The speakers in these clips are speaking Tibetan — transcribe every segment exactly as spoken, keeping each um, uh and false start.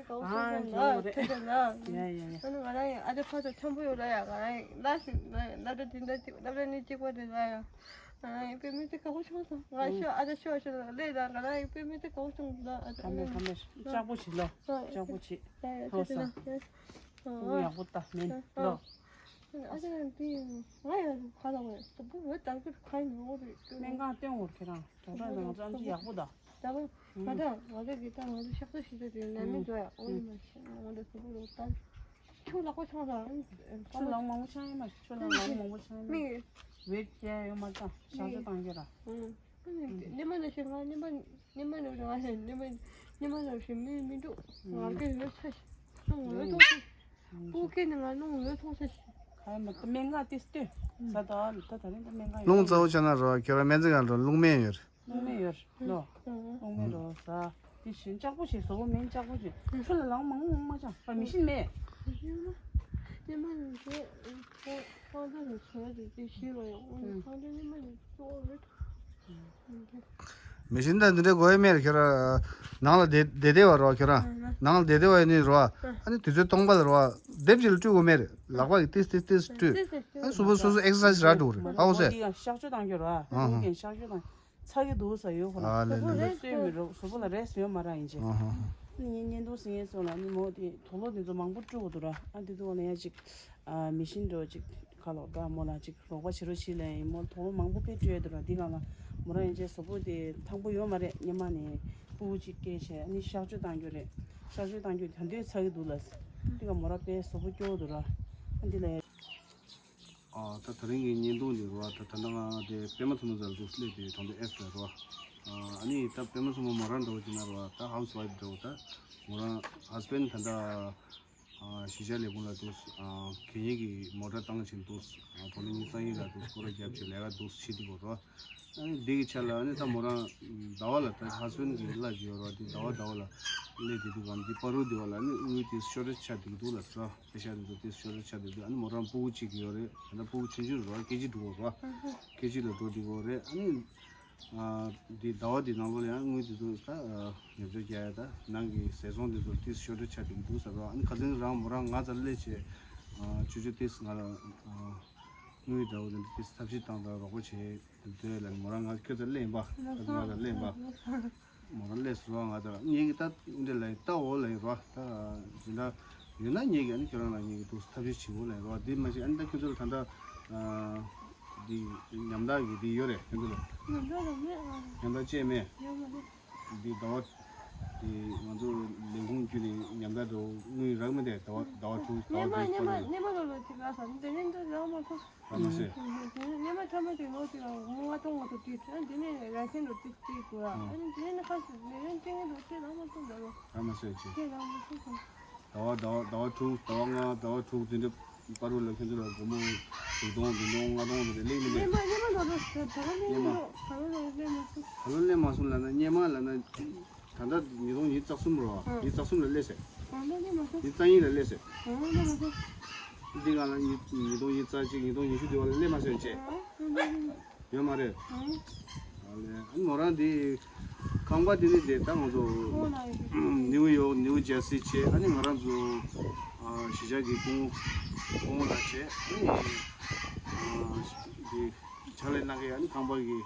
དགའ་བོ་ཨ་སོང་སོང་ཡོད་རེད། ལ་ཐད་ཀར་ལ། ཡ་ཡ་ཡ། ཨ་ནི་ང་རང་ཡང་ཨ་ཅག་ཕ་ཚོ་འཆམ་པོ་ཡོད་ལ་ཡ། ང་རང་ཡང་ལ་ཞིག་ལ་སློབ་གྲྭ་འདི་འདྲ་གཅིག་སློབ་གྲྭ་ནི་གཅིག་པ་རེད་ལ་ཡ། ང་རང་ཡང་དཔེ་མི་སྲིད་དགའ་བོ་བྱུང་སོང་། ང་ཤོག་ཨ་ཅག་ཤོག་ཤོག་ལ་ལས་ལ་ང་རང་ཡང་དཔེ་མི་སྲིད་དགའ་བོ་བྱུང་ལ། ཨ་ཅག་ཁ་མེད་ཁ་མེད་ལྕགས་པོ་བྱེད་ལོ། ལྕགས་པོ་བྱེད། ཡ་ཡ། ལྷོ་ས། ཨ་ཡག་པོ་ལྟ་མིན་ལོ། ཨ་ཅག་འདི་ང་ཡང་ཁ་ལ་བས་ད་བུ་བས་ད་གི་ཁ་ཡིན་ནོ་རེད། སྨན་ཁང་སྟོན་འོར་ཁྱེད་རང་ཌོག་ཊར་དང་ང་ཚོ་ཨམ་ཆི་ཡག་པོ་ད། ད་བ་ང་ད་ང་ད་གི་ད་ང་ད་ཤག་ཏུ་ཤི་ད་དེ་ནད་མེད་འགྲོ་ཡ། ཨོ་ཡིན་མ་ཤི་ང་ད་སུ་བུ་རུ་ད་ཁྱོད་ལག་པ་ཆང་ད། ཁྱོད་ལག་མང་པོ་ཆང་ཡིན་མ་ཤི། ཁྱོད་ལག་ལག་མང་པོ་ཆང་ཡིན་མ་ཤི། མི་ཝེད་རྒྱག་ཡོད་མ་ད་ཤག་ཤོ་བཏང་རྒྱུ་ར། ཉི་མ་ནང་བཞིན་ང་ཉི་མ་ཉི་མ་ནང་བཞིན་ང་ཉི་མ་ཉི་མ་ནང་བཞིན་མི་མི་འདུག་ང་གི་ཡོད་ཚ་ཞིག་ནང་ངོ་ཐོག་ཞིག་པུ་ཀེ་ནི་ང་ནང་ངོ་ཐོག་ཚ་ཞིག་ཁ་མ་ཏི་སྨན་ཁང་ཏི་སྟོད་ཟ་ད་ལ་ད་ད་རིང་ད་སྨན་ཁང་རླུང་ཡོད་རྩ་བོ་ཆ་ན་རོ་ཁྱོད་རང་སྨན་རྩིས་ཁང་རོ་རླུང་སྨན་ཡོད། རླུང་སྨན་ཡོད་ལོ། རླུང་སྨན་རོ་ཟ། དེ་བཞིན་ལྕགས་པོ་ཞིག་བཟོ་བོ་མིན་ལྕགས་པོ་ཞིག་ཁྱོད་ལ་ལང་མང་མང་མ་ཅང་བ་མི་ཤིན་མེད། ཉི་མ་ཉི་མ་ནི་ཁོང་ཁོང་ཚོ་ནི་ཆོས་དེ་དེ་ཤེས་པ་ཡོང་ཁོང་ཚོ་ཉི་མ་ནི་གཙོ་བོ་རེད། མི་ཤིན་ད་འདི་འདྲའི་དགོས་ཡ་མེད་རེད་ཁྱོད་རང་། ནང་ལ་བསྡད་བསྡད་བསྡད་བ་རོ་ཁྱོད་རང་། ནང་ལ་བསྡད་བསྡད་བ་ཡིན་ནི་རོ། ཨ་ནི་དུས་ཚོད་སྟོང་པ་ལ་རོ། དེབ་ཅིག་ལ་བཀྲུ་དགོས་མེད་རེད། ལག་པ་གིས་ཏིས་ཏིས་ཏིས་བཀྲུ། ཨ་ནི་གཟུགས་པོ་སོ་སོ་ཨེག་སར་སའི་སི་རག་འགྲོ་གི་རེད། ཨ་འོ་ཟེར། འདི་ཡང་གཤག་བཅོས་བཏང་རྒྱུ་ར། ཨ་ཧ། འདི་ཡང་གཤག་བཅོས་བཏང་། ཚ་གི་འདུག་ས་ཡོད་ཁོ་ན། ཨ་ལེ་ལེ། སོས་མི་རོགས་གཟུགས་པོ་ལ་རེ་སོས་མ་ར་ཡིན་ཅེ། ཨ་ཧ་ཧ། ནི་ངས་བརྙན་ཐུང་ཟིན་ཡས་སོང་ལ་ནི་མོ་དེ་དུག་ལོག་དེ་ཚོ་མང་པོ་བཀྲུ་དགོས་འདུག་ར། ཨ་དེ་ཚོ་ལ་ཡ་ཅིག་ཨ་མི་ཤིན་འགྲོ་ཅིག་ཁ་ལོག་ད་མོ་ལ་ཅིག་རོགས་པ་བྱེད་རོགས་བྱེད་ལ་ཡིན་མོ་དུག་ལོག་མང་པོ་དཔེ་བཀྲུ་ཡས་འདུག་ར། འདི་གང་ལ་མོ་རང་ཡིན་ཅེ་གཟུགས་པོ་དེ་ཐང་པོ་ཡོད་མ་རེད། ཉི་མ་ནི་སྤུ་གུ་ཅིག་སྐྱེས་བྱས་ནི་གཤག་བཅོས་བཏང་རྒྱུ་རེད། གཤག་བཅོས་བཏང་རྒྱུ་ད་དུང་ཚ་གི་འདུག་ལ། འདི་ག་མོ་ར་དཔེ་གཟུགས་པོ་སྐྱོ་བོ་འདུག་ར། ཨ་འདི་ལ་ཡ། ཨ་ད་ད་རིང་གི་བརྙན་ཐུང་འདི་རུ་བ་ད་ད་ལྟ་ང་དེ་པད་མ་མཚོ་མོ་ཟེར་འདུག་སླེབས་དེ་གྲོང་སྡེ་ཨེ་སི་ལ་རུ་བ། ཨ་ནི་ད་པད་མ་མཚོ་མོ་མོ་རང་འདྲ་བོ་ཅིག་ན་རུ་བ་ད་ཧའུ་སི་ཝའི་ཕི་འདྲ་བོ་ད་མོ་རང་ཧ་སི་བྷེན་ཌི་ད་ལྟ་ཨ་གཞིས་ཆགས་ལས་ཁུངས་ལ་འདུག་ཨ་གད་སྙིགས་ཀྱི་མོ་ཊ་བཏང་བཞིན་འདུག་ཨ་གྲོང་སྡེ་གཉིས་གཙང་ཡིག་ལ་འདུག་སྐོར་ར་རྒྱབ་བྱས་ལས་ཀ་འདུག་བྱེད་དེ་གོ་རུ་བ། ཨ་ནི་འདི་གི་ཆ་ལ་ཨ་ནི་ད་མོ་རང་ཟླ་བ་ལ་ད་ཧ་སི་བྷེན་ཌི་གི་གླ་ཅིག་ཡོད་རུ་བ་འདི་ཟླ་བ་ཟླ་བ་ལ་སླེབས་དེ་འདུག་ཨ་ནི་འདི་པ་རུ་འདི་བ་ལ་ཨ་ནི་དངུལ་དེ་ཤོར་ཊེ་ཇི་ཆགས་བསྡད་འདུག་ལ་ཟེར་བ། པེ་ཤ་འདི་ཚོ་ཏིས་ཤོར་ཏེ་ཆ་འདི་འདི་ཨ་ནི་མོ་རང་སྤུ་གུ་གཅིག་ཡོད་རེད། ད་ལྟ་སྤུ་གུ་ཆུང་ཆུང་རེད་བ། ཀེ་ཇི་འགྲོ་གི་རེད་བ། ཀེ་ཇི་ལ་འགྲོ་འདི་གོ་རེད། ཨ་ནི་ཨ་འདི་ཟླ་བ་འདི་ནང་ལོགས་ལ་ཡང་དངུལ་འདི་ཚོ་ད་ཉོ་ཆ་རྒྱག་ཡ་ད་ནང་གི་ཟས་ཚོང་འདི་ཚོ་ཏིས་ཤོར་ཏེ་ཆ་འདི་འདུག་ཟེར་བ། ཨ་ནི་ཁ་སང་རང་མོ་རང་ང་ཚ་སླེབས་བྱས་ཨ་ཆུ་ཆུ་ཏིས་ང་ལ་ཨ་དངུལ་འདྲ་བོ་འདི་ཏིས་ཐབས་ཤེས་བཏང་དང་རོགས་པ་བྱས། དེ་ལ་མོ་རང་ང་ཁྱོད་ཚོ་སླེབས་པ་ད་ང་ཚོ་སླེབས་པ། མོ་རང་སླེབས་སོང་ང་ད་ངེད་ཀྱི་ད་འདི་ལ་ལྟ་འོ་ལ་ཡིན་རོ། ད་འདི་འདྲ་ཡོད་ན་ངེད་ཀྱི་ཨ་ནི་ཁྱོད་རང་ལ་ངེད་ཀྱི་འདུག་ཐབས་ཤེས་བྱེད་འོ་ལ་ཡིན་རོ། འདི་མ་ཤེས་ཨ་ནི་ད་ཁྱོད་ཚོ་ལ་ད་ལྟ་འདི་ཉམ་ཐག་གི་འདི་ཡོད་རེད་ཁྱོད་ཚོ་ལ། ཉམ་ཐག་ལ་མེད་ཨ། ཉམ་ཐག་ཅེས་མེད། ཡོད་མ་རེད། འདི་ཟླ་བ་འདི་ང་ཚོ་ལས་ཁུངས་བརྒྱུད་ནས་ཉམ་ཐག་འགྲོ་དངུལ་རག་མི་འདུག་ཟླ་བ་ཟླ་བ་དྲུག་ཟླ་བ་དྲུག་པར་རེད། སྙེ་མ་སྙེ་མ་ལོ་ལོ་ཅིག་རག་སོང་འདི་ནས་འདི་རག་མ་སོང་། ཨ་མ་སེ། དེ་ནས་སྙེ་མ་ཐ་མ་དེ་ལོ་དེ་ལ་ངོ་ལྔ་སྟོང་ལྔ་སྟོང་དེ་དེ་ནས་ར་ཤན་ལོ་དེ་དེ་དགོས་ཨ་ནི་དེ་ནས་ཁ་སི་ནས་རན་ཏེ་ངའི་ལོ་དེ་ལ་མ་སོང་ད་ལོ། ཨ་མ་སེ་ཅི། དེ་ལ་མ་སོང་སོང་། ཟླ་བ་ཟླ་བ་ཟླ་བ་དྲུག་ཟླ་བ་ལྔ་ཟླ་བ་དྲུག་དེ་འདྲ་པ་རུ་ལ་ཁྱོད་ཚོ་ལ་སྒོར་མོ་དྲུག་སྟོང་བདུན་སྟོང་ལྔ་སྟོང་དེ་འདྲ་སླེབས་མི་སྙེ་མ་སྙེ་མ་ལོ་ལོ་ད་ལོ་སྙེ་མ་ད་ལོ་ལོ་སླེབས་མ་སོང་། ད་ལོ་སླེབས་མ་སོང་ལབ་ན་སྙེ་མ་ལབ་ན། ད་ལྟ་ཉིས་སྟོང་ཉི་ཤུ་རྩ་གསུམ་རོ། ཨ། ཉི་ཤུ་རྩ་གསུམ་ལ་སླེབས་ཟེར། ཨ་ལོ་སླེབས་མ་སོང་། ཉི་ཤུ་རྩ་གཉིས་ལ་སླེབས་ཟེར། ཨ་ལོ་སླེབས་མ་སོང་། འདི་ག་ལ་ཉིས་ཉིས་སྟོང་ཉི་ཤུ་རྩ་གཅིག་ཉིས་སྟོང་ཉི་ཤུ་དེ་བ་ལ་སླེབས་མ་སོང་ཅེས། ཨ་ལོ་སླེབས་མ་སོང་། ཡོད་མ་རེད། ཨ། ཨ་ལེ་ཨ་ནི་མོ་རང་འདི་ཁང་པ་འདི་ནི་དེ་ད་ང་ཚོ་ཁོང་ལ་ཡོད་རེད། ནིའུ་ཡོག་ནིའུ་ཇར་སི་བྱས་ཨ་ནི་ང་རང་ཚོ་ཨ་གཞིས་ཆགས་ཀྱི་སྐུ་ངོ་སྐུ་ངོ་ལགས་བྱས་ཨ་ནི་ཨ་འདི་ཕྱག་ལས་གནང་མཁན་ཨ་ནི་ཁང་པ་གི་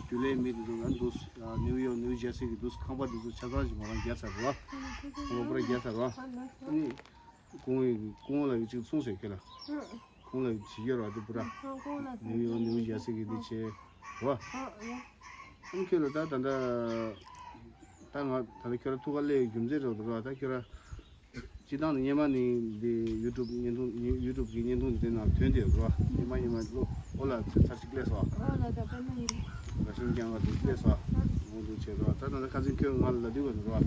རྒྱུན་ལས་མི་དེ་ཚོ་ལ་འདུག་ཨ་ནིའུ་ཡོག་ནིའུ་ཇར་སི་གི་འདུག་ཁང་པ་དེ་ཚོ་ཆ་ཚང་ཞིག་མོ་རང་རྒྱག་ཚར་རོ། ཁང་པ་པུ་ར་རྒྱག་ཚར་རོ། ཨ་ནི་སྐུ་ངོ་སྐུ་ངོ་ལགས་ཀྱིས་ཅིག་གསུངས་ཟེར་ཁྱེད་ལ། ཁོང་ལ་བྱེད་ཀྱི་རོ་དེ་པུ་ར། ནིའུ་ཡོག་ནིའུ་ཇར་སི་གི་འདི་བྱས་རོ། ཨ་ནི་ཁྱོད་ལ་ད་ད་ད་ད་ང་ད་ལྟ་ཁྱོད་ར་ཐུག་ག་སླེབས་རྒྱུ་མཚན་རེད་རོ། ད་ཁྱོད་ར། སྤྱིར་བཏང་ནས་སྔོན་མ་ནས་འདི་ཡུ་ཊུབ་བརྙན་ཐུང་ཡུ་ཊུབ་ཀྱི་བརྙན་ཐུང་འདི་ནང་ཐོན་བསྡད་ཡོད་རེད་བ། སྔོན་མ་སྔོན་མ་ལོ་ཨོ་ལ་ཚེ་ཚར་གཅིག་སླེབས་སོང་བ། ཨོ་ལ་ད་པད་མ་ཡིན། ར་ཤུན་རྐྱང་ག་དུ་སླེབས་སོང་བ། འོ་འདུག་བྱས་རེད་བ། ད་ད་ལྟ་ཁ་སང་ཁྱོད་ང་ལ་ལབ་དུས་ག་ནས་རེད་བ།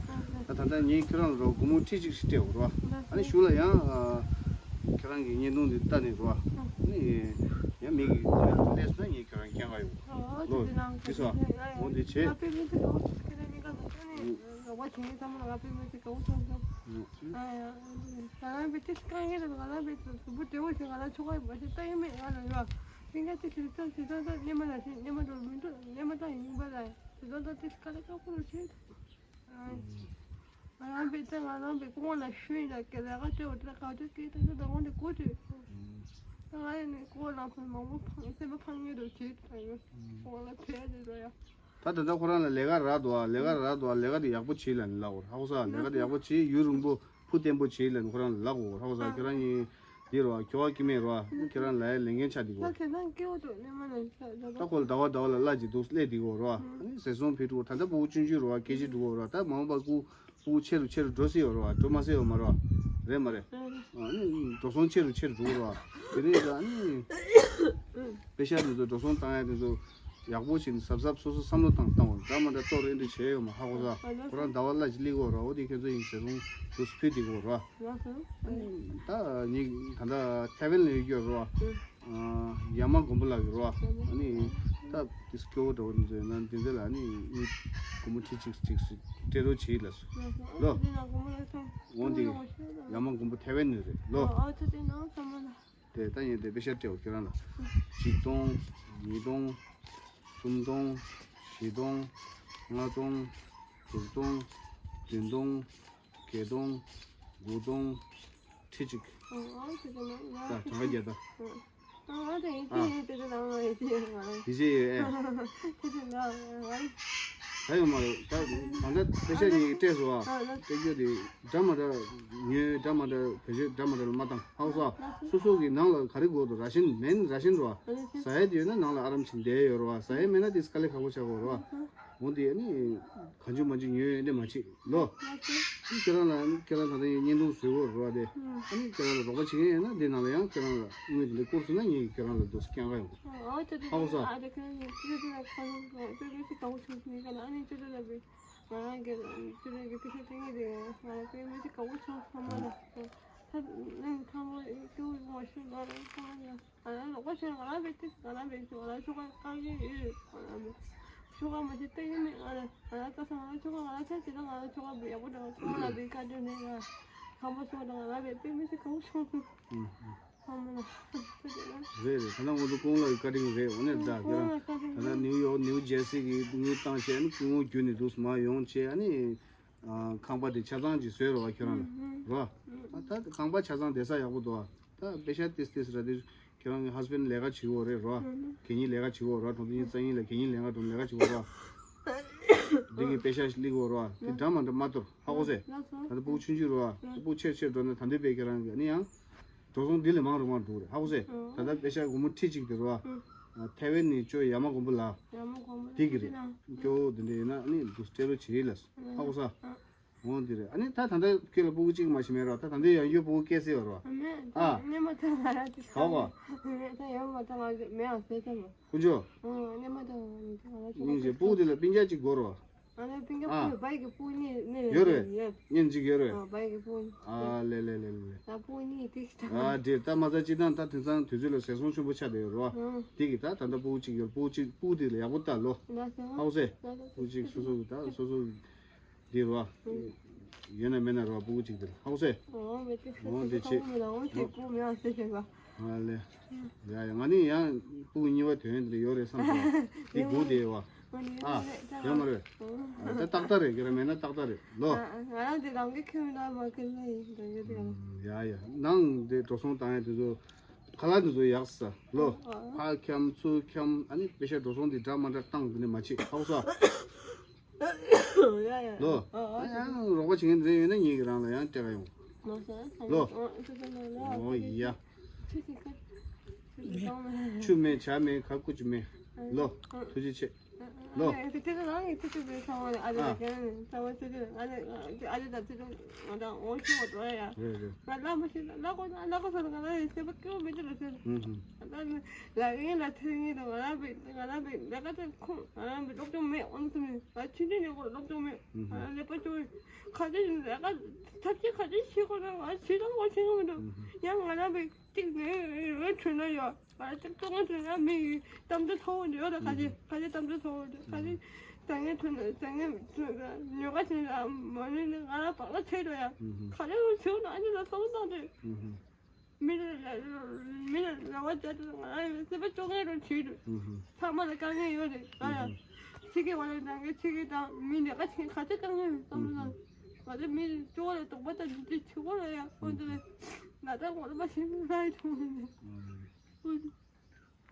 ད་ད་ལྟ་ངས་ཁྱོད་རང་ལ་རོ་སྒོར་མོ་ཁྲི་གཅིག་ཞིག་སྤྲད་ཡོད་རེད་བ། ཨ་ནི་གཞུག་ལ་ཡང་ཁྱོད་རང་གི་བརྙན་ཐུང་འདི་ལྟ་ནས་རེད་བ། ཨ་ནི་ཡང་མི་གི་སླེབས་སོང་ན་ངས་ཁྱོད་རང་རྐྱང་ག་ཡོད། ལོ་འདི་སོང་བ། འོ་འདི་བྱས། ང་པེ་མི་ཚེ་ག་བོ་ཚོགས་ཀྱི་རེད་མི་ག་ཚོགས་ཀྱི་རེད། ང་བ་བྱེད་ངེས་ཚང་མ་ང་པེ་མི་ཚེ་ག་བོ་ཚོགས་ཀྱི་རེད། ང་རང་པེ་ཏིས་དཀའ་ངལ་རེད། ང་རང་པེ་ཚོགས་བུ་བདེ་བོ་ཞིག་ང་རང་ཆོག་ག་ཡོད་པ་ཞིག་ལྟ་ཡོད་མེད་ང་ལ་ཡོད། སེང་གེ་ཏིས་ཞིག་ཚང་ཞིག་ཚང་ཚང་སྙེ་མ་ལ་ཞིག་སྙེ་མ་འགྲོ་མི་འགྲོ་སྙེ་མ་ཚང་ཡིན་པ་ལ་ཞིག་ཚང་ཚང་ཏིས་དཀའ་ལས་ཁག་པོ་རུ་བྱེད། ང་རང་བས་ད་ང་རང་བས་ཁོང་ལ་ཤུལ་ལ་སྐད་ལས་ཀ་སྤྲད་འོ་དེ་ལ་ག་དུས་སྐད་ད་ད་ད་འོང་དེ་གོ་དུས། ད་ང་ཡིན་ནས་ཁོང་ལ་ཕན་མང་པོ་ཕན་སེམས་པ་ཕན་ངེས་འདུག་བྱེད་ད་ཡོད། ཁོང་ལ་ཕན་དེ་ད་ཡ། ད་ད་ལྟ་ཁོ་རང་ལ་ལས་ཀ་རག་འདུག་ཨ། ལས་ཀ་རག་འདུག་ཨ། ལས་ཀ་དེ་ཡག་པོ་བྱེད་ལ་ནི་ལབ་དགོས་ཧ་གོ་ས། ལས་ཀ་དེ་ཡག་པོ་བྱེད། ཡུན་རིང་པོ་ཕུ་བརྟན་པོ་བྱེད་ལ་ནི་ཁོ་རང་ལ་ལབ་དགོས་ཧ་གོ་ས། ཁྱེད་རང་གཉིས་འདི་རོ་ཁྱོ་ག་སྐྱེ་དམན་རོ། ཁྱེད་རང་ལ་ཡ་ལས་འགན་ཆགས་འདི་གོ་ད་ཁྱེད་རང་སྐྱེ་བོ་འདུག་ནས་མ་ནས་ད་ད་ཁོ་ལ་ཟླ་བ་ཟླ་བ་ལ་གླ་ཅིག་འདུག་སླེབས་འདི་གོ་རོ། ཨ་ནི་ཟས་སོང་ཕེ་ཀྲུ་ད་ལྟ་ཕྲུ་གུ་ཆུང་ཆུང་རོ་ཀེ་ཇི་འདུག་གོ་རོ། ད་མ་འོངས་པ་སྐུ་ཕྲུ་གུ་ཆེ་རུ་ཆེ་རུ་འགྲོ་སྲིད་ཡོད་རོ། འགྲོ་མ་སྲིད་ཡོད་མ་རོ། རེད་མ་རེད། ཨ་ནི་འགྲོ་སོང་ཆེ་རུ་ཆེ་རུ་འགྲོ་རོ། དེ་རེད། ད་ཨ་ནི་པེ་ཤ་འདི་ཚོ་འགྲོ་སོང་བཏང་ཡ་འདི་ཚོ་ཡག་པོ་ཞིག་གཟབ་གཟབ་སོ་སོ་བསམ་བློ་བཏང་བཏང་བ་འདྲ་མ་འདྲ་གཏོར་རེ་འདྲ་བྱས་ཡོད་མ་ཧ་གོ་ས། ཁོ་རང་ཟླ་བ་གླ་ཅིག་སླེབས་གོ་རོ། འོ་དེ་ཁྱེད་ཚོ་ཡིན་ཟེར་སོང་འདུག་སྤུས་འདི་གོ་རོ། ད་ཉིད་ད་ལྟ་ཐའེ་ཝན་ལ་ཡོད་ཀྱི་རོ། ཡ་མ་མགོན་པོ་ལགས་ཀྱི་རོ། ཨ་ནི་ད་དེ་སྐྱོ་བོ་འདྲ་བོ་འདི་ཚོ་ཡིན་ན་འདི་ཚོ་ལ་ཨ་ནི་མི་སྒོར་མོ་ཁྲི་གཅིག་གཅིག་སྤྲད་རོགས་བྱེད་ལ་སོ། ལོ། འོང་དེ་ཡ་མ་མགོན་པོ་ཐའེ་ཝན་ནས་རེད་ལོ། དེ་ད་ཡིན་དེ་པེ་ཤ་སྤྲད་འོ་ཁྱེད་རང་ལ། ཆིག་སྟོང་། ཉིས་སྟོང་། སུམ་སྟོང་། བཞི་སྟོང་། ལྔ་སྟོང་། དྲུག་སྟོང་། བདུན་སྟོང་། བརྒྱད་སྟོང་། དགུ་སྟོང་། ཁྲི་གཅིག་ཨོ་ཨོ་དེ་ཚོ་ན་ཡ། ད་གྲངས་ཀ་བརྒྱ་ད། ཨོ་ཨོ་དེ་ཡིན་ཨ། དེ་ཡིན་དེ་ཚོ་ན་ཡིན་དེ་ཡིན་ང་། དེ་ཅི་ཡོད་ཨེ། དེ་ཚོ་ན་ང་། ད་ཡོད་མ་རེད། ད་ད་ལྟ་པེ་ཤ་གཉིས་ཀྱི་སྤྲད་སོང་ཨ། ཨ་ལ་སྤྲད་རྒྱུ་དེ་འདྲ་མ་འདྲ་ཉོས་འདྲ་མ་འདྲ་བེད་སྤྱོད་འདྲ་མ་འདྲ་ལ་མ་བཏང་ཧ་གོ་སོང་ཨ། སོ་སོ་གི་ནང་ལ་ག་རེ་དགོས་འདུག་ར་ཤན་མེན་ར་ཤན་རོ། ཟ་ཡ་དེ་ཡོད་ན་ནང་ལ་ཨ་རམ་ཆེན་བསྡད་ཡོད་རོ། ཟ་ཡ་མེད་ན་དེ་དཀའ་ལས་ཁག་པོ་ཆགས་དགོས་རོ། འོ་དེ་ཨ་ནི་གང་བྱུང་མང་བྱུང་ཉོས་ཡོད་འདྲ་མ་བྱེད་ལོ། ཁྱེད་རང་ལ་ཁྱེད་རང་ད་ལྟ་ཡང་བརྙན་ཐུང་བཟོས་ཡོད་རེད་བ། དེ་ཨ་ནི་ཁྱེད་རང་ལ་རོགས་པ་བྱེད་མཁན་ཡོད་ན་འདི་ནང་ལ་ཡང་ཁྱེད་རང་ལ་དངུལ་འདི་འདྲ་བསྐུར་སོང་ན་ངས་ཁྱེད་རང་ལ་འདུག་སེ་བསྐྱངས་ག་ཡོང་། ཧ་གོ་སོང་། ང་རང་རོགས་པ་བྱེད་ང་རང་བས་ཏིག་ང་རང་བས་ཏིག་ང་རང་བས་ཏིག་ང་རང་བས་ཏིག་ང་རང་བས་ཏིག་ང་རང་བས་ཏིག་ང་རང་བས་ཏིག་ང་རང་ཆོ་ག་དཀའ་ངལ་ཡོད། ང་རང་ཆོ་ག་མ་བྱེད་ལྟ་གི་མེད། ང་རང་ང་རང་ལྟ་ས་ང་རང་ཆོ་ག་ང་རང་ཆ་བྱེད་ན་ང་རང་ཆོ་ག་ཡག་པོ་འདྲ་ཆོ་ག་ལ་བའི་བཀའ་འདྲི་ནས་ང་ཁམས་པ་ཆོ་ག་དང་ང་རང་བས་དཔེ་མི་སྲིད་གང་བྱུང་སོང་། ཧམ་མ་ན་ཆོ་ག་ན། རེད་རེད། ད་ལྟ་ང་ཚོ་ཀུན་ལགས་ཀྱི་བཀའ་དྲིན་རེད། འོ་ནས་ད་ཁྱེད་རང་ད་ལྟ་ནིའུ་ཡོག་ནིའུ་ཇེར་སི་གི་དངུལ་བཏང་བྱས་ཨ་ནི་སྐུ་ངོ་བརྒྱུད་ནས་འདུག་སེ་མར་ཡོང་བྱས་ཨ་ནི་ཁང་པ་དེ་ཆ་ཚང་ཅིག་བཟོས་རོགས་ཁྱེད་རང་ལ་རོ། ད་ཁང་པ་ཆ་ཚང་བསྡད་ས་ཡག་པོ་འདུག་ད་པེ་ཤ་ཏིས་ཏིས་ར་དེ་ཁྱེད་རང་གི་ཧས་བྷེན་ལས་ཀ་བྱེད་ཀྱི་ཡོད་རེད་རོ། གད་སྙིགས་ལས་ཀ་བྱེད་ཀྱི་ཡོད་རོ། གྲོང་ཚོ་གཉིས་རྩ་གཉིས་ལ་གད་སྙིགས་ལེན་ག་འགྲོ་ལས་ཀ་བྱེད་ཀྱི་ཡོད་རོ། འདི་གི་པེ་ཤ་ཞིག་སླེབས་ཀྱི་ཡོད་རོ། དེ་འདྲ་མ་འདྲ་མ་གཏོར་ཧ་གོ་སོང་། ད་ལྟ་ཕྲུ་གུ་ཆུང་ཆུང་རོ། ཕྲུ་གུ་ཆེར་ཆེར་འགྲོ་ན་ད་འདོད་པའི་ཁྱེད་རང་གི་ཨ་ནི་ཡང་འགྲོ་སོང་འདི་ལས་མང་རུ་མང་རུ་འགྲོ་གི་རེད་ཧ་གོ་སོང་། ད་ལྟ་པེ་ཤ་སྒོར་མོ་ཁྲི་གཅིག་དེ་རོ། ཐའེ་ཝན་ནས་ཅོ་ཡ་མ་མགོན་པོ་ལགས་དེ་གི་རེད། སྐྱོ་བོ་དེ་འདྲ་ཡིན་ན་ཨ་ནི་འདུག་སྤྲད་རོགས་བྱེད་ལ་ཧ་གོ་སོང་། འོང་འདི་རེད། ཨ་ནི་ད་ད་ལྟ་ཁྱོད་ལ་སྤུ་གུ་གཅིག་མ་ཞིག་མེད་རོགས། ད་ད་ལྟ་ཡང་ཡོད་སྤུ་གུ་སྐྱེས་སྲིད་ཡོད་རོགས། ཨ་མེད། ཨ། ད་ནས་མ་ཐག་ང་ར་དེ་ག་བ། ད་ཡང་མ་ཐག་ང་མེད་ཨ་ཟེར་ཙམ་མོ། ཀུན་སྤྱོད། ཨ་ནས་མ་ཐག་ང་ར་དེ་སྙིང་རྗེ། སྤུ་གུ་དེ་ལ་སྤུན་ཀྱག་གཅིག་དགོས་རོགས། ཨ་ནས་སྤུན་ཀྱག་ཨ། སྤུ་གུ་བའི་གི་སྤུ་གུ་གཉིས་གཉིས་ཡོད་རེད། ཡོད། གཉིས་གཅིག་ཡོད་རེད། ཨ་བའི་གི་སྤུ་གུ་གཉིས། ཨ་ལེ་ལེ་ལེ་ལེ། ད་སྤུ་གུ་གཉིས་དེ་ཞིག་ད། ཨ་དེ་ད་མ་ཚད་སྤྱིར་བཏང་ད་དེང་སང་དུས་ཚོད་ལ་ཟས་སོང་ཆེན་པོ་ཆགས་བསྡད་ཡོད་རོགས། ཨ། དེ་གི་ད་ད་ལྟ་སྤུ་གུ་གཅིག་ཡོད། སྤུ་གུ་གཅིག་སྤུ་གུ་དེ་ལ་ཡག་པོ་ལྟ་ལོ། ཧ་གོ་སོང་། སྤུ་གུ་གཅིག་སོ་སོ་གི་ད་སོ་སོ་གི་འདི་རོ། ཡོད་ན་མེད་ན་རོ་སྤུ་གུ་གཅིག་དེ་ལ་ཧ་གོ་སོང་། འོ་མེད་དེ་འོ་འདི་བྱེད། ཨ་ལེ། ཡ་ཡ་ང་ནི་ཡང་སྤུ་གུ་གཉིས་པ་དོན་དེ་ཡོད་རེད་བསམ་སོང་། དེ་སྒུག་བསྡད་ཡོད་བ། ཨ་ཡོད་མ་རེད། ད་ཏག་ཏག་རེད་ཁྱེད་རང་མེད་ན་ཏག་ཏག་རེད་ལོ། ང་རང་དེ་རང་གི་ཁྱོད་ལ་མ་ཁེལ་ན་ཡིན་རང་གི་དེ་ཡང་། ཡ་ཡ་ནང་དེ་འགྲོ་སོང་བཏང་ཡ་དེ་ཚོ་ཁ་ལག་དེ་ཚོ་ཡག་ས་ལོ། ཕ་འཁྱམ་ཚུར་འཁྱམ་ཨ་ནི་པེ་ཤ་འགྲོ་སོང་དེ་འདྲ་མ་འདྲ་བཏང་དེ་ནས་མ་བྱེད་ཧ་གོ་སོང་། ཡ་ཡ། ལོ། ཨ་ཡང་རོགས་པ་བྱེད་མཁན་དེ་འདྲ་ཡོད་ན་ངེད་ཀྱི་རང་ལ་ཡང་སྤྲད་ག་ཡོང་། ལོ། ཨོ་ཡ། ཆུ་མེད་ཇ་མེད་ག་ཀུ་ཅི་མེད། ལོ། ཐུགས་རྗེ་ཆེ། ལོ། ཨ། རེད་རེད། ང་ལ་མ་ཤེས་ལ་ཁོ་ལ་ཁོ་ཚོ་ང་ལ་ཡིན་སེམས་པ་སྐྱོ་བོ་འགྲོ་ཡ། ང་ལ་ང་ལ་ཁོ་ཚོ་ང་ལ་ཡིན་སེམས་པ་སྐྱོ་བོ་མེད་ཀྱི་ལ་ཟེར། ང་ལ་ལ་ཡིན་ལ་ཐེ་ངེས་དང་ང་ལ་བའི་ང་ལ་བའི་ལས་ཀ་དེ་ཁོ་ང་ལ་བའི་སློབ་སྦྱོང་མེད་ཨོ་ནི་སེམས་ང་ལ་ལས་པ་སྐྱོ་བོ་ཁ་ཆེ་ལས་ཀ་ཐབས་ཤེས་ཁ་ཆེ་ཤེས་ཁོ་ན་ང་ཆེ་དང་ཁོ་ཆེ་ངོ་མི་འདུག་ཡང་ང་ལ་བའི་ཏིག་ངའི་འོས་འཕྲོད་ན་ཡོད། ང་ལ་ཏིག་ཏོག་ངོས་འཕྲོད་ན་མི་ཡི་གཏམ་དུ་ཐོག་འདི་ཡོད་ད་ཁ་ཆེ་ཁ་ཆེ་གཏམ་དུ་ཐོག་འདི་ཁ་ཆེ་ཟ་ངེས་འཕྲོད་ན་ཟ་ངེས་ཉོ་ག་ཆེ་ན་མ་ནུས་ན་ང་ལ་བག་ལ་ཆེ་འགྲོ་ཡ། ཁ་ཆེ་ངོས་ཆེ་ན་ཨ་ནི་ལ་སོང་ཙང་དེ། མི་ལ་མི་ལ་རེ་བ་བྱ་དུས་ང་རང་ཡང་སེམས་པ་སྐྱོ་ངེས་རུ་བྱེད་དུས། ཚང་མ་ལ་དཀའ་ངལ་ཡོད་རེད་ད་ཡ། ཕྱི་རྒྱལ་བ་ལ་ནང་གི་ཕྱི་རྒྱལ་དང་མི་ལས་ཀ་བྱེད་ག་ཚོད་དཀའ་ངལ་ཡོད་བསམ་བློ་བཏང་། ང་ཚོ་མི་ཅོག་ལ་དོགས་པ་དང་འདི་འདྲ་བྱེད་དགོས་ལ་ཡ། ཁོང་ཚོ་ལ་ང་ཚོ་ངོ་ལ་མ་ཤེས་ན་ལ་ཡི་ཐོང་ནས།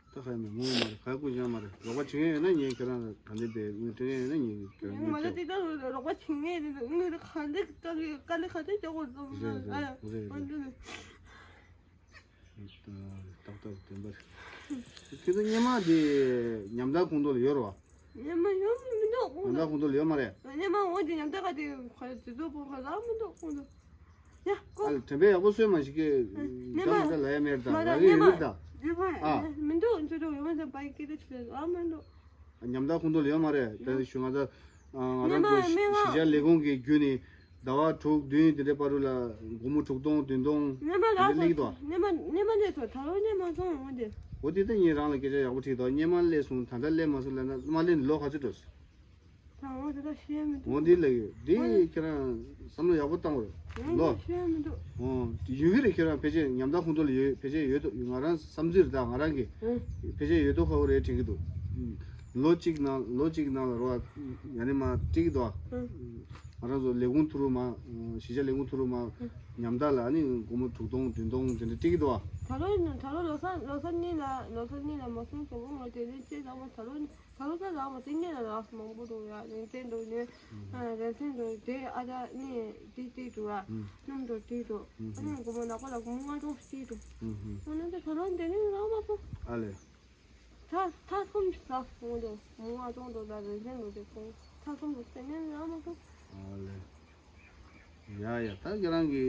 ད་ཁ་ཡ་མེད་ངོ་མ་རེད། ཁ་ཡ་ཀུ་ཅང་མ་རེད། རོགས་པ་བྱེད་མཁན་ཡོད་ན་ངས་ཁྱེད་རང་ལ་ག་འདྲ་བས་དངུལ་སྤྲད་མཁན་ཡོད་ན་ངས་ཁྱེད་རང་ལ་དངུལ་སྤྲད། ང་ཚོ་དེ་ལྟར་རོགས་པ་བྱེད་མཁན་རེད། དངུལ་ག་འདྲ་དཀའ་ལས་ག་འདྲ་རྒྱག་དགོས་རེད། རེད་རེད་རེད། ཁོང་ཚོ་ལ། ཏག་ཏག་བདེན་པར། ཁྱེད་ཚོ་སྔོན་མ་དེ་ཉམ་ཐག་ཁོངས་གཏོགས་ལ་ཡོད་རེད་བ། སྔོན་མ་ཡོད་མི་འདུག་ཁོང་ཉམ་ཐག་ཁོངས་གཏོགས་ལ་ཡོད་མ་རེད། སྔོན་མ་འོ་དེ་ཉམ་ཐག་ག་དེ་ག་དེ་ཚོ་ཁོང་ག་ལ་མི་འདུག་ཁོང་ཚོ། ཡ་ཨ་ལ་དྲན་པས་ཡག་པོ་གསོས་མ་ཞིག་གི་སྔོན་ད་མ་མ་ད་ལ་ཡ་མེར་ད་མ་ད་ལ་ཡ་སྔོན་ཡོད་མ་ད། ཡོད་མ་ཨ་མི་འདུག་ཁོང་ཚོ་ཡོད་མ་ད་བའི་སྐད་ཆ་ཆུ་ལ་མི་འདུག་ཉམ་ཐག་ཁོངས་གཏོགས་ལ་ཡོད་མ་རེད། ད་ཞུ་ང་ཚོ་ང་རང་ཚོ་གཞིས་ཆགས་ལས་ཁུངས་ཀྱི་བརྒྱུད་ནས་ཟླ་བ་དྲུག་བདུན་དེ་འདྲའི་བར་དུ་ལ་སྒོར་མོ་དྲུག་སྟོང་བདུན་སྟོང་དེ་འདྲ་སླེབས་ཀྱི་འདུག་འོ་དེ་ད་ངས་རང་ལ་སྐད་ཆ་ཡག་པོ་དྲིས་འདུག་སྔོན་མ་སླེབས་སོང་ད་ལྟ་སླེབས་མ་སོང་ལབ་ན་མ་སླེབས་ནས་ལོ་ག་ཚོད་འགྲོ་སོང་། ད་འོ་དེ་ད་ཤེས་མི་འོ་འདི་ལ་ཡོད། འདི་ཁྱེད་རང་བསམ་བློ་ཡག་པོ་བཏང་དགོས་ལོ། ཤེས་མི་འདུག་འོ་ཡོད་ཀྱི་རེད། ཁྱེད་རང་ཕལ་ཆེར་ཉམ་ཐག་ཁོངས་གཏོགས་ལ་ཡོད། ཕལ་ཆེར་ཡོད་དོ། ང་རང་བསམ་ཚུལ་རེད། ད་ང་རང་གི་ཕལ་ཆེར་ཡོད་དོ་ཁ་བོ་རེད་དྲན་གྱི་འདུག་ལོ་གཅིག་ནང་ལོ་གཅིག་ནང་ལ་རོ་ཡ་ནི་མ་སྤྲད་ཀྱི་འདུག་ང་རང་ཚོ་ལས་ཁུངས་ཐུ་རུ་མ་གཞིས་ཆགས་ལས་ཁུངས་ཐུ་རུ་མ་ཉམ་ཐག་ལ་ནི་སྒོར་མོ་དྲུག་སྟོང་བདུན་སྟོང་དེ་འདྲ་སྤྲད་ཀྱི་འདུག་ད་ལོ་ད་ལོ་ལོ་གསར་ལོ་གསར་གཉིས་ལ་ལོ་གསར་གཉིས་ལ་མ་སོང་སོང་ངོ་དེ་ནས་ཅེས་ལ་མ་ད་ལོ། ད་ལོ་ད་ལ་མ་དེ་ངས་ལ་རགས་མང་པོ་འདུག་ཡ། རིན་ཆེན་འདུག་ནས་རིན་ཆེན་འདུག་དེ་ཨ་ད་ནས་དེ་དེ་འདུག་ཡ། སྣུམ་འདུག་དེ་འདུག་ཨ་ནི་སྒོར་མོ་ནག་པོ་ལ་སྒོར་མོ་ལྔ་སྟོང་ཞིག་འདུག་འོ་ན་ད་ད་ལོ་འདི་ནས་རག་མ་སོང་། ཨ་ལེ། ད་ད་སོམ་ཞིག་ལ་སོང་འདུག་སྒོར་མོ་ལྔ་སྟོང་འདུག་ད་རིན་ཆེན་འདུག་དེ་སོང་ད་སོམ་ཞིག་དེ་ནས་རག་མ་སོང་། ཨ་ལེ། ཡ་ཡ། ད་ཁྱེད་རང་གི་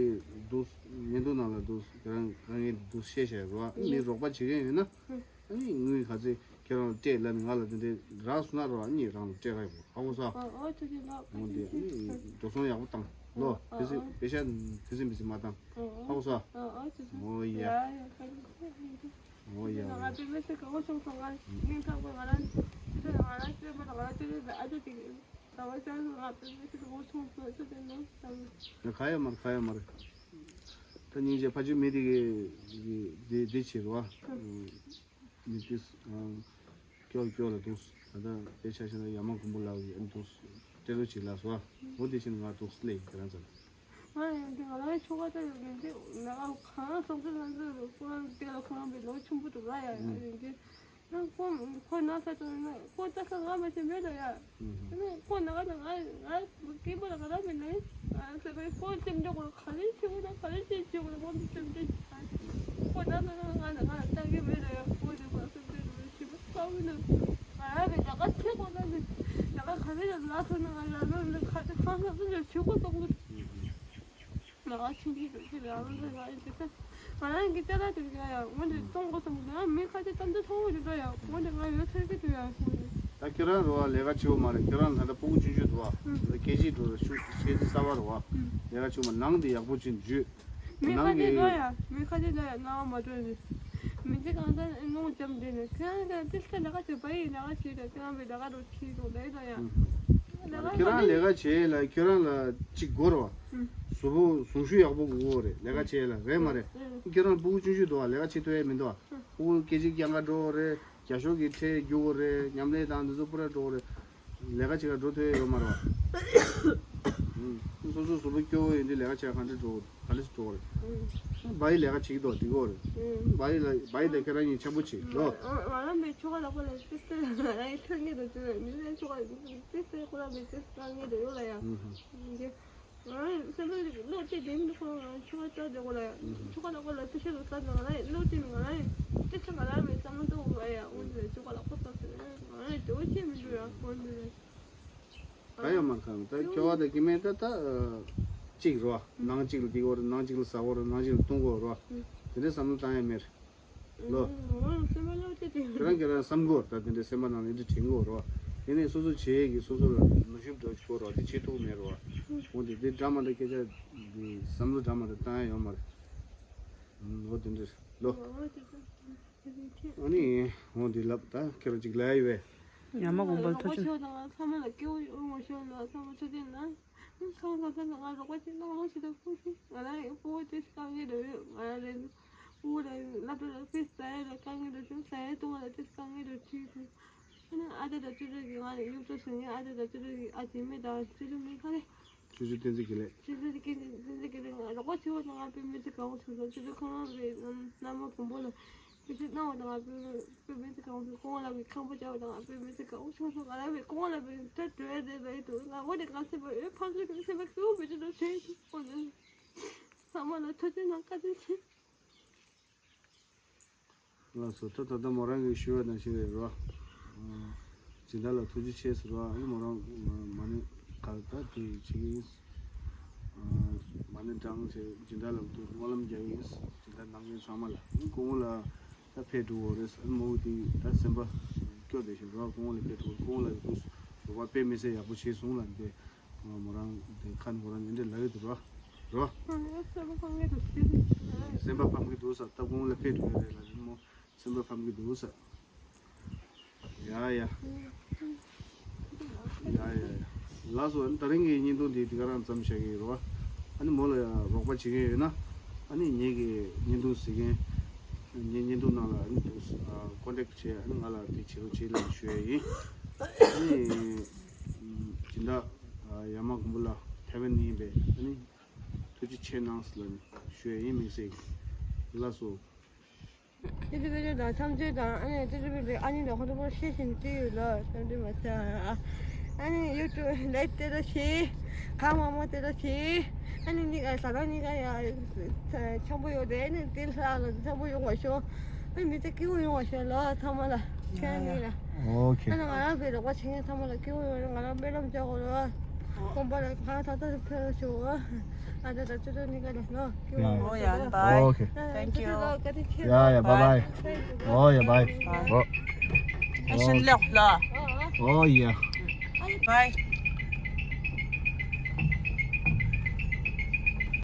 འདུག་ཉིན་ཐོ་ནང་ལ་འདུག་ཁྱེད་རང་གང་ཡིན་འདུག་བཤད་བཤད་རོགས། ཨ་ནི་རོགས་པ་བྱེད་མཁན་ཡོད་ན་ཨ་ནི་དངུལ་ག་ཚོད་ཁྱེད་རང་ལ་སྤྲད་ལབ་ནས་ང་ལ་དེ་འདྲའི་རག་སོང་ན་རོགས། ཨ་ནི་རང་ལ་སྤྲད་ག་ཡོད་ཧ་གོ་སོང་། འོ་དེ་དེ་ལགས་འོ་དེ་ཨ་ནི་འགྲོ་སོང་ཡག་པོ་བཏང་ལོ། བེ་སི་བེ་ཤ་བེ་སི་མི་སི་མ་བཏང་ཧ་གོ་སོང་། འོ་ཡ། འོ་ཡ། ང་ཚོའི་མི་ཚེ་གང་བྱུང་སོང་ང་སྙིང་ཐག་པ་ང་རང་ང་རང་སེམས་པ་ང་རང་སེམས་པ་ཨ་ཅག་དེ། ད་བ་ཅག་ང་ཚོའི་མི་ཚེ་གང་བྱུང་སོང་ཚོད་དེ་ནང་ད་ཡ་ག་ཡོད་མ་རེད། ག་ཡོད་མ་རེད། ད་སྙིང་རྗེ་ཕ་ཆུ་མི་དེ་གི་དེ་དེ་བྱེད་རོགས། མི་དེ་སྐྱོ་སྐྱོ་ལ་འདུག་ད་ལྟ་དཔེ་ཆ་ཤེས་ན་ཡ་མ་མགོན་པོ་ལགས་ཀྱི་ཨ་འདུག་སྤྲད་རོགས་བྱེད་ལ་སོ། འོ་དེ་བཞིན་ང་འདུག་སླེབས་ཡིན་ཁྱེད་རང་ཚོ་ལ། ང་ཡང་དེ་ང་རང་ཆོ་ག་ལྟ་ཡོད་མིན་དེ་ང་གང་སོང་ཚེ་ང་ཚོ་ཁོ་རང་དེ་ལ་ཁོ་རང་པའི་ལོ་ཆུང་པོ་འདུག་ལ་ཡ་ཡ་ཡིན་དེ། ཁོ་ཁོ་ན་ཚ་དང་ཁོ་ལྟ་ས་ང་མ་ཆེ་མེད་ལ་ཡ། ཁོ་ན་ང་ང་ང་སྐྱེས་པ་ལ་ང་རང་མེད་ན་ཡིན། ང་ཟེར་བས་ཁོ་སེམས་ཁྲལ་དགོས་ག་རེ་བྱེད་དགོས་ན་ག་རེ་བྱེད་བྱེད་དགོས་ན་ཁོ་ཚོ་སེམས་ཁྲལ་ཁོ་ན་ཚ་ང་ང་ང་ལྟ་གི་མེད་ལ་ཡ། ཁོ་ཚོ་ཁོ་སེམས་ཁྲལ་དགོས་ཞེས་པ་ཚ་བོ་ན་ང་རང་གི་ལས་ཀ་བྱེད་དགོས་ན་ནི་ལས་ཀ་ག་རེ་ལ་ལ་སོང་ན་ང་རང་ལ་ལ་ཁ་ཆེ་ཁང་ཁ་སུ་ལ་བྱེད་དགོས་སོང་། ང་ཆུང་གི་རེད་ཅེས་ལ་ང་ཚོ་ང་ཡི་དེ་ཚོ་ང་རང་གི་ལྟ་ལ་དེ་ཡ་ཡ་འོན་ཏེ་གཏོང་དགོས་བསམ་གི་འདུག་མི་ཁ་ཆེ་གཏམ་དེ་ཐོག་འོན་ཏེ་འགྲོ་ཡ་འོན་ཏེ་ང་ཡོད་ཚོད་ཀྱི་འདུག་ཡ་འོན་ཏེ། ད་ཁྱོད་རང་རེད་བ་ལས་ཀ་བྱེད་པ་མ་རེད། ཁྱོད་རང་ད་ལྟ་སྤུ་གུ་ཆུང་ཆུང་འདུག་བ། ད་ལྟ་ཁེ་ཇི་འགྲོ་རེད། ཤུགས་ཁེ་ཇི་གསར་པ་རེད་བ། ལས་ཀ་བྱེད་པ་ནང་དེ་ཡག་པོ་ཅིག་འཇུས། མི་ཁ་ཆེ་འགྲོ་ཡ་མི་ཁ་ཆེ་འགྲོ་ཡ་ང་མ་འགྲོ་ཡ། མི་ཚེ་གང་ཚང་སྣང་བ་འཇམ་འདྲེས་ནས་ཁྱོད་རང་ཚོ་ལས་ཀ་བྱེད་པ་ཡིན་ལས་ཀ་བྱེད་དང་ཁྱོད་རང་པའི་ལས་ཀ་རོ་ཁྱི་རོ་ལས་དང་ཡ། ཁྱོད་རང་ལས་ཀ་བྱེད་ལ་ཁྱོད་རང་ལ་གཅིག་དགོས་རེད་བ། གཟུགས་པོ་གཟུངས་གཞུག་ཡག་པོ་དགོས་རེད། ལས་ཀ་བྱེད་ལ་རེད་མ་རེད། ཁྱོད་རང་སྤུ་གུ་ཆུང་ཆུང་འདུག་བ། ལས་ཀ་བྱེད་ཐུབ་ཡ་མི་འདུག་བ། སྤུ་གུ་སྐད་ཅིག་རྐྱང་ག་འགྲོ་དགོས་རེད། རྒྱ་ཤོག་གི་ཁྲལ་རྒྱུག་དགོས་རེད། མཉམ་ལས་དང་འདི་ཚོ་པུ་ར་འགྲོ་དགོས་རེད། ལས་ཀ་བྱེད་ག་འགྲོ་ཐུབ་ཡ་ཡོད་མ་རེད་བ། སོ་སོ་གཟུགས་པོ་སྐྱོ་བོ་ཡིན་དུས་ལས་ཀ་བྱེད་ག་ག་འདྲ་འགྲོ་ག་ལེ་སུ་འགྲོ་དགོས་རེད། བ་ཡི་ལས་ཀ་བྱེད་ཀྱི་འདུག་འགྲིག་གི་རེད། བ་ཡི་ལ་བ་ཡི་དང་ཁྱེད་རང་གཉིས་འཆམ་པོ་བྱེད་ལོ། ང་རང་པའི་ཆོ་ག་ལ་ཁོ་ལ་ཏི་སི་ཏི་ང་རང་ཡི་ཐོན་ངེས་དུ་བྱུང་མི་ལ་ཆོ་ག་ཏི་སི་ཏི་ཁོ་རང་པའི་ཏི་སི་ཏི་ངེས་དུ་ཡོད་ལ་ཡ། ང་རང་སེམས་ལ་བློ་གཏད་དེ་མི་ཁོ་ང་ཆོ་ག་ལྟ་དེ་ཁོ་ལ་ཡ། ཆོ་ག་ལ་ཁོ་ལ་ཏི་སི་ཏི་ལ་ལྟ་ང་རང་བློ་གཏད་ང་རང་ཏི་སི་ང་རང་པའི་བསམ་བློ་གཏོང་ལ་ཡ། འོན་ཏེ་ཆོ་ག་ལ་ཁོ་ལྟ་ང་རང་དེ་བོ་ཅི་མི་འདུག་ཡ། འོན་ཏེ། ད་ཡོད་མ་གང་ད་ཁྱོ་བ་དང་སྐྱེ་དམན་ད་ད་གཅིག་རོ། ནང་གཅིག་ལ་བསྡད་དགོས་རེད། ནང་གཅིག་ལ་ཟ་དགོས་རེད། ནང་གཅིག་ལ་བཏུང་དགོས་རོ། དེ་འདྲའི་བསམ་བློ་བཏང་ཡ་མེད་ལོ། ཁྱོད་རང་ཁྱོད་རང་བསམ་དགོས་ད་དེ་འདྲའི་སེམས་པ་ནང་ལ་འདི་དྲན་དགོས་རོ། དེ་ནས་སོ་སོ་བྱེད་ཡས་ཀྱི་སོ་སོ་ལ་ནུས་ཤུགས་འདྲ་ཞིག་དགོས་རོ། དེ་བྱེད་ཐུབ་མེད་རོ། འོ་དེ་དེ་འདྲ་མ་འདྲ་སྐད་ཆ་འདི་བསམ་བློ་འདྲ་མ་འདྲ་བཏང་ཡ་ཡོད་མ་རེད། འོ་དེ་འདྲ་ལོ། ཨ་ནི་འོ་འདི་ལབ་ད་ཁྱེད་རང་ཅིག་ལབ་ཡ་ཡོད་པས། ཡ་མ་དགོངས་པར་ཐུགས་རྗེ་ཆེ། ཚང་མ་ལ་སྐྱེ་བོ་ཡོང་བ་ཤོག་ལ་ཚང་མ་ཚོད་ལྡན་ན། ཁང་ཁང་ཁང་ང་རོགས་པ་ཅིག་གནང་རོགས་ཞེས་དང་ཁུངས་ཤིག་ང་རང་ཡི་སྤོ་བོ་དེ་དཀའ་ངལ་འདྲ་ཡོད། ང་རང་རེད། སྤོ་བོ་ལ་སློབ་གྲྭ་ལ་ཕེབས་ཟ་ཡ་ལ་དཀའ་ངལ་འདྲ་བྱུང་། ཟ་ཡ་བཏུང་བ་ལ་དེ་དཀའ་ངལ་འདྲ་བྱུང་། ཨ་ནི་ཨ་ཅག་དང་ཅོ་ཅོ་གིས་ང་ལ་ཡུལ་གྲོ་ཞུ་ངས་ཨ་ཅག་དང་ཅོ་ཅོ་གིས་ཨ་ཅེ་མེ་དང་ཅོ་ཅོ་མེ་ཁ་ལས། ཆུ་ཆུ་བསྟན་འཛིན་དགེ་ལེགས། ཆུ་ཆུ་བསྟན་འཛིན་དགེ་ལེགས། ང་རོགས་པ་བྱེད་པ་དང་ང་དཔེ་མི་སྲིད་དགའ་པོ་བྱུང་སོང་། ཆུ་ཆུ་ཁོང་རང་གི་མནའ་མ་བུ་མོ་ལ་ཆུ་ཆུ་གནང་བ་དང་ང་དཔེ་དཔེ་མི་སྲིད་དགའ་པོ་བྱུང་། ཁོང་ལ་གི་ཁང་པ་བྱ་བ་དང་ང་དཔེ་མི་སྲིད་དགའ་པོ་བྱུང་སོང་། ང་རང་གི་ཁོང་ལ་བའི་ད་འགྲོ་ཡ་དེ་ལ་ཡིན་འདུག་ང་འོ་དེ་ག་སེམས་པ་འོད་ཕངས་ཀྱི་འདུག་སེམས་པ་སྐྱོ་བོ་མི་འདུག་བྱས་འདུག་ཁོང་ཚོ་ཚང་མ་ལ་ཐུགས་རྗེ་གནང་། བཀའ་དྲིན་ཆེ། ལགས་སོ། ད་ད་ལྟ་མོ་རང་གིས་ཞུས་པ་ནང་བཞིན་རེད་རོ། སྦྱིན་བདག་ལ་ཐུགས་རྗེ་ཆེ་ཟེར་བ། ཨ་ནི་མོ་རང་མ་ཎི་ག་ད་དེ་བྱེད་ཀྱི་ཡིན། མ་ཎི་བགྲངས་བྱས་སྦྱིན་བདག་ལ་ཐུགས་སྨོན་ལམ་རྒྱག་གི་ཡིན། སྦྱིན་བདག་གནང་མཁན་ཚང་མ་ལ། ཨ་ནི་སྐུ་ངོ་ལ་ད་ཕེབས་འགྲོ་བ་རེད། ཨ་ནི་མོ་དེ་ད་སེམས་པ་སྐྱོ་བསྡད་བཞིན་རོ། སྐུ་ངོ་ལ་ཕེབས་འགྲོ། སྐུ་ངོ་ལ་ཡོད་དུས་རོགས་པ་དཔེ་མི་སྲིད་ཡག་པོ་བྱས་སོང་ལབ་འདི། མོ་རང་དེ་ཁ་ནས་ཁོ་རང་ཉན་འདྲེ་ལབ་ཡོད་དུ་རོ། རོ། སེམས་པ་ཕམ་གི་འདུག་ཟེར། སེམས་པ་ཕམ་གི་འདུག་ཟེར། ད་ཁོང་ལ་ཕེབས་འགྲོ་ཡ་རེད་ལབ་ནི་མོ་སེམས་པ་ཕམ་གི་འདུག་ཟེར། ཡ་ཡ། ཡ་ཡ་ཡ། ལགས་སོ། ད་རིང་གི་བརྙན་ཐུང་འདི་འདི་ག་རང་ཙམ་བཞག་གི་ཡིན་རོ། ཨ་ནི་མོ་ལ་རོགས་པ་བྱེད་མཁན་ཡོད་ན། ཨ་ནི་ངེད་ཀྱི་བརྙན་ཐུང་གཟིགས་མཁན། ངའི་བརྙན་ཐུང་ནང་ལ་ཨ་ནི་འདུག་ཀོན་ཊེག་བྱས། ཨ་ནི་ང་ལ་དེ་བྱེད་རོགས་བྱེད་ལབ་ཞུ་ཡ་ཡིན། ཨ་ནི་སྦྱིན་བདག་ཡ་མ་གོང་བུ་ལགས་ཐའེ་ཝན་ནས་ཡིན་པས། ཨ་ནི་ཐུགས་རྗེ་ཆེ་གནང་ཟེར་ལབ་ནས་ཞུ་ཡ་ཡིན། དམིགས་བསལ་གྱི་ལགས་སོ། ཏི་ཏི་བི་ལི་དང་མཚམས་གཅོད་དང་། ཨ་ནི་ཏི་ཏི་བི་ལི་ཨ་ནི་ལ་ཧོ་ཏི་པོ་ཤེས་བཞིན་ཏི་ཡོད་ལ་བསམ་དུས་མ་ཚད། ཨ་ནི་ཡུ་ཊུབ་ལའིབ་སྟེ་ད་ཤེས། གང་མང་མང་སྟེ་ད་ཤེས། ཨ་ནི་གཉིས་ཀ་ཟ་ལ་གཉིས་ཀ་ཡ་འཆམ་པོ་ཡོད་དེ། ཨ་ནི་ཏི་ལྷ་ལ་འཆམ་པོ་ཡོང་བ་ཤོག་ཨ་ནི་མི་ཚེ་སྐྱིད་པོ་ཡོང་བ་ཤོག་ལ་ཚང་མ་ལ། ཁྱེད་གཉིས་ལ། ཨོ་ཁེ། ཨ་ནི་ང་རང་པའི་རོགས་པ་བྱེད་མཁན་ཚང་མ་ལ་སྐྱིད་པོ་ཡོང་བ། ང་རང་པའི་ལམ་རྒྱག་དགོས་ལ། དགོན་པ་ལ་གང་ཐག་ཐག་ཕེབས་ཤོག་ཨ་ད་ད་ཅོ་ཅོ་གཉིས་ཀ་ལ་ནོ། ཨོ་ཡ། ཨོ་ཁེ། Thank you. ཡ་ཡ། བཱའི་བཱའི། ཨོ་ཡ། བཱའི། ཨོ། ཨ་ཤིན་ལེགས་ལ། ཨོ་ཡ། བཱའི།